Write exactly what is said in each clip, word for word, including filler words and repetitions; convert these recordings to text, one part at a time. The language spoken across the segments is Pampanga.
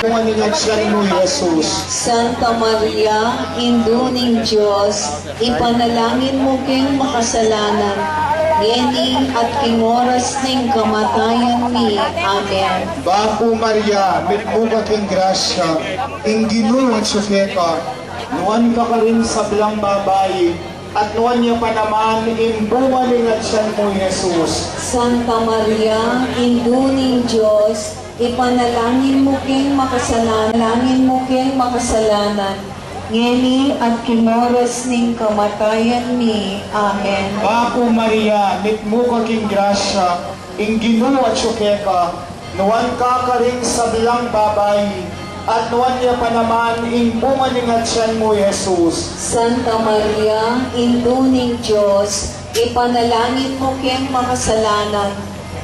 Bunga ning atian mu, Jesus. Santa Maria, Indu ning Dios, ipanalangin mu keng makasalanan, ngeni at king oras ning kamatayan mi. Amen. Bapu Maria, mitmu ka king grasya, ing Ginu atyu keka. Nuan ka karing sablang babai, at nuan ya pa naman ing bunga ning atian mu, Jesus. Santa Maria, Indu ning Dios, ipanalangin mu keng makasalanan, langin mu keng makasalanan, ngeni at king oras ning kamatayan mi. Amen. Bapu Maria, mitmu ka king grasya, ing Ginu atyu keka, nuan ka karing sablang babai, at nuan ya pa naman ing bunga ning atian mu, Jesus. Santa Maria, Indu ning Dios, ipanalangin mu keng makasalanan,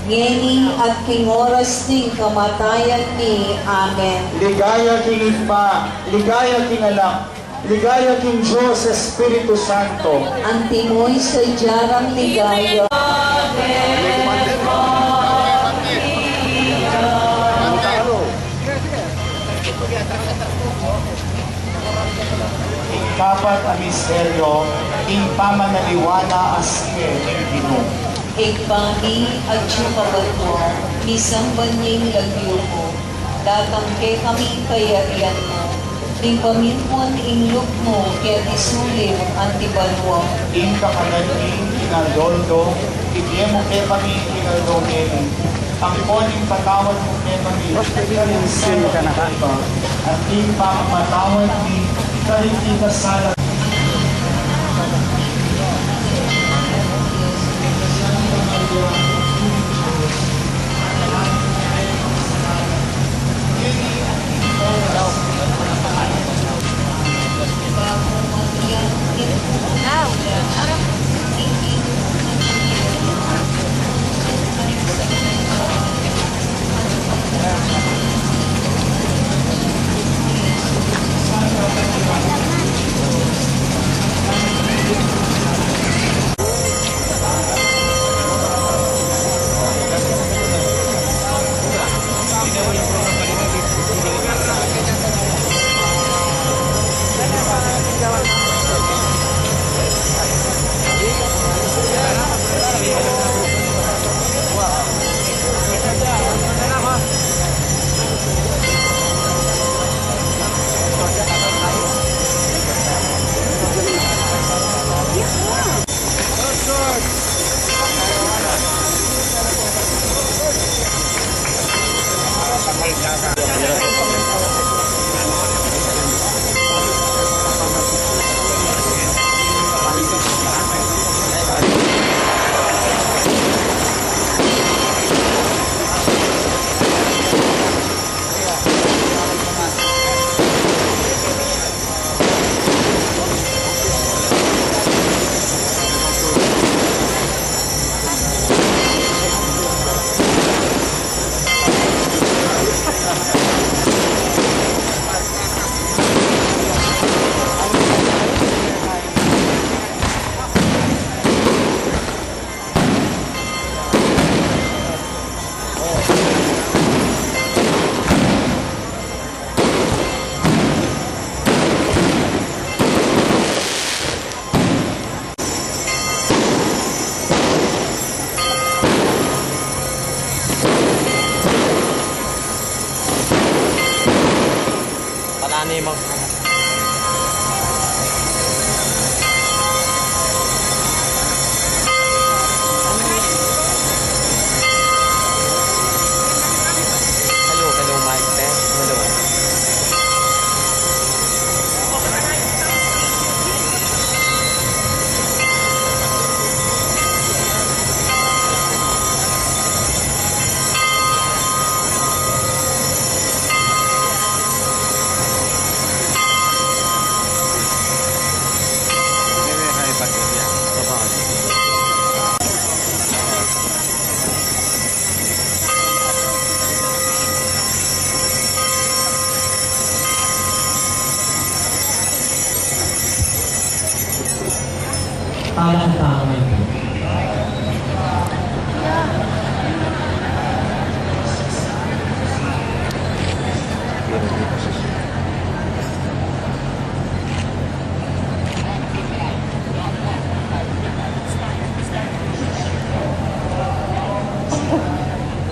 ngeni at king oras ning kamatayan mi. Amen. Ligaya king Ibpa, ligaya king Anak, ligaya king Dios Espiritu Santo. Antimo ing sadya rang ligaya. Ing kapat a misteryo, ing pamanaliwan na a sine ning Ginu. Ibpa mi, atyu ka banua, misamban ya ing lagyu mu, datang kekami ing kayarian mu, mipamintuan ing lub mu keti sulip anti banua. Ing kakanan mi king aldo-aldo, ibie mu kekami king aldo ngeni, ampon ipatawad mu kekami ing sala mi keka, anti ing pamamatawad mi karing mikasala. Panani mang Hello, hello, mic test. Hello. Alak tamu ito.